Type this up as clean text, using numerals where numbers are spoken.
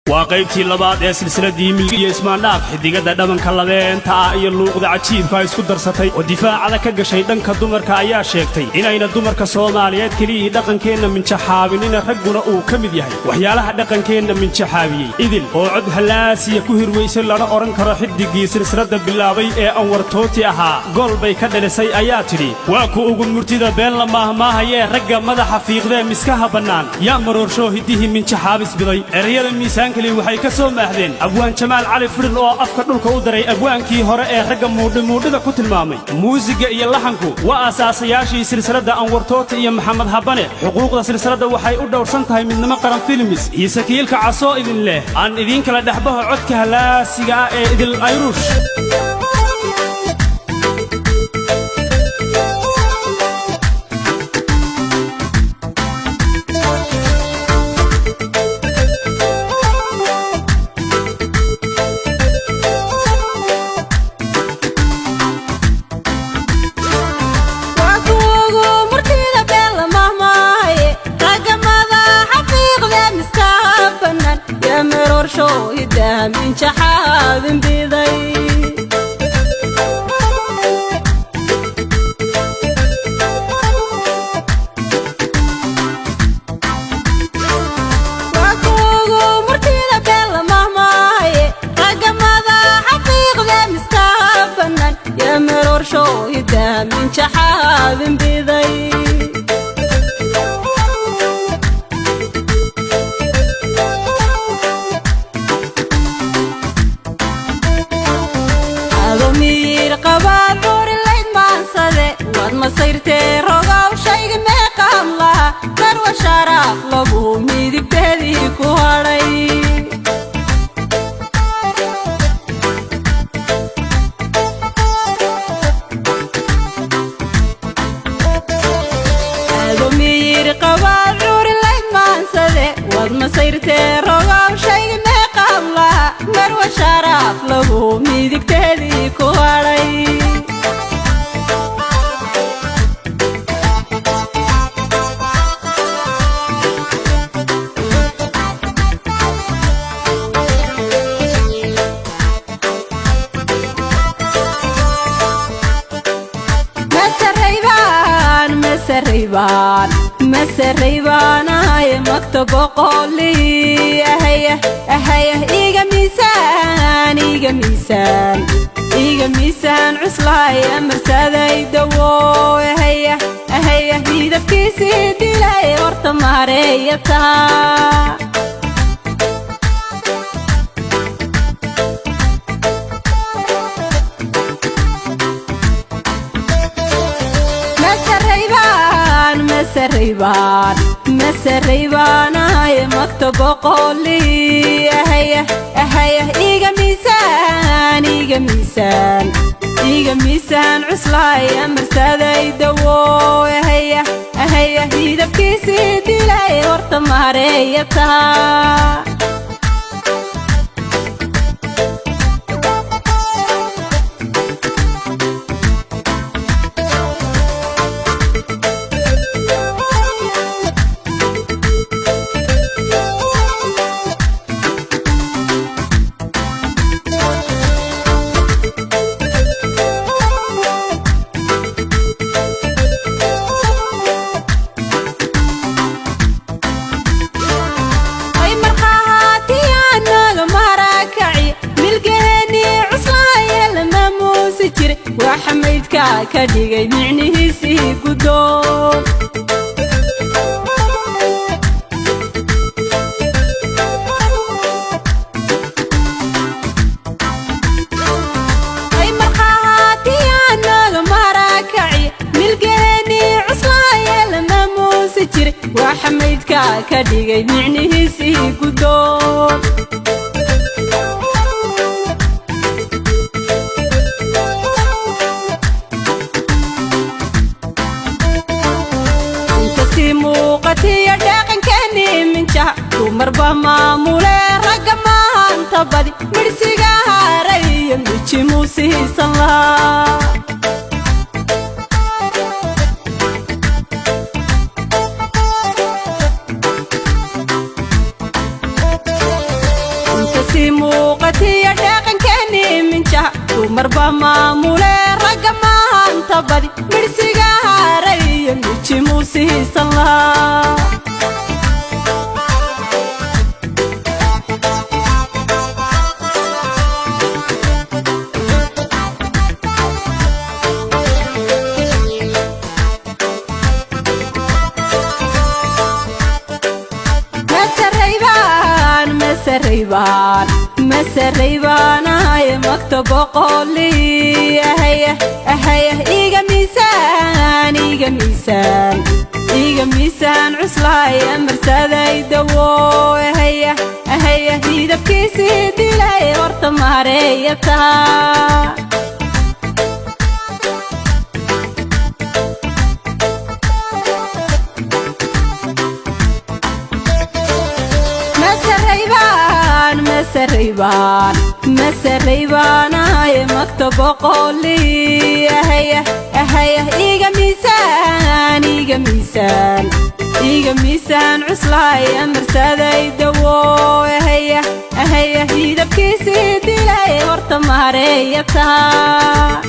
Waa qaybtii labaad ee silsiladii Milge iyo Ismaandhaaf. Xidigada dhabanka labeenta ah iyo luuqda cajiibka isku darsatay oo difaacada ka gashay dhanka dumarka ayaa sheegtay inayna dumarka Soomaaliyeed keliyihii dhaqankeenna minjaxaabinina, ragguna uu ka mid yahay waxyaalaha dhaqankeenna minjaxaabiyey. Idil oo cod hallaasiya ku hirwaysay, lana odhan karo xidigii silsiladda bilaabay ee Anwar Tooti ahaa gool bay ka dhalisay, ayaa tidhi: "Waa ku ugu murtida been la maahmaahayee, ragga madaxa fiiqdee miskaha bannaan yaa maroorsho hiddihii minjaxaabis biday." Erayada miisaankali waxay ka soo maahdeen abwaan Jamaal Cali Firin oo afka dhulka u daray abwaankii hore ee ragga muudhimuudhida ku tilmaamay. Muusigga iyo laxanku waa asaasayaashii silsiladda, Anwar Tooti iyo Maxamed Habane. Xuquuqda silsiladda waxay u dhowrsan tahay Midnimo Qaran Films iyo Sakiilka Casoo idin leh. Aan idiin kala dhexbaho codka hallaasiga ah ee Idil Ayruush. Waa kuugu murtida been la mahmaahaye, ragga madaxa fiiqde miskaha bannaan yaa maroorsho hidaha minjaxaabin biday. Waa kuugu murtida been la mahmaahaye, ragga madaxa fiiqde miskaha bannaan yaa maroorsho hidaha minjaxaabin biday. Ado miyir qabaad buurilayd maansade, waad masayrtee rogow shayga meeqaan laha, marwa sharaaf lagu midigteedii ku hadhay. Ado miyir qabaad buurilayd maansade, waad masayrtee rogow shayga meeqaan laha, marwa sharaaf lagu midigteedii ku hadhay. Masaraybaan, masaraybaan, masaraybaanahay magta boqoli ahaya ahaya. Iga miisaan, iga miisaan, iga miisaan cuslaaya marsaday dawo ahaya ahaya. Midabkiisii dilay horta maareeya taa. Masaraybaan, masaraybaan, masaraybaanahay magta boqoli ahaya ahaya. Iga miisaan, iga miisaan, iga miisaan cuslaaya marsaday dawo ahaya ahaya. Midabkiisii dilay horta maareeya taa. Ay markhaatiyaanaga marakaci, milgaheenii cuslaaya lama muusi jire, waxa maydka ka dhigay micnihiisii guddoon. Ay markhaatiyaanaga marakaci, milgaheenii cuslaaya lama muusi jire, waxa maydka ka dhigay micnihiisii guddoon. Inkastii muuqatiyo dhaqankeennii minjaha dumarba maamule, ragga maahanta badi midhsiga haray iyo miji muusiisan lahaa. Sii muuqatiyo dhaqankeennii minjaha, dumarba maamule ragga maahanta badi, midhsiga haray iyo mijimuu siisan lahaa. Masaraybaan, masaraybaan, masaraybaanahay magta boqoli. Ahaya, ahaya, iga miisaan, iga miisaan, iga miisaan cuslaaya marsaday dawo. Ahaya, ahaya, midabkiisii dilay horta maareeya taa. Masaraybaan, masaraybaan, masaraybaanahay magta boqoli. Ahaya, ahaya, iga miisaan, iga miisaan, iga miisaan cuslaaya marsaday dawo. Ahaya, ahaya, midabkiisii dilay horta maareeya taa.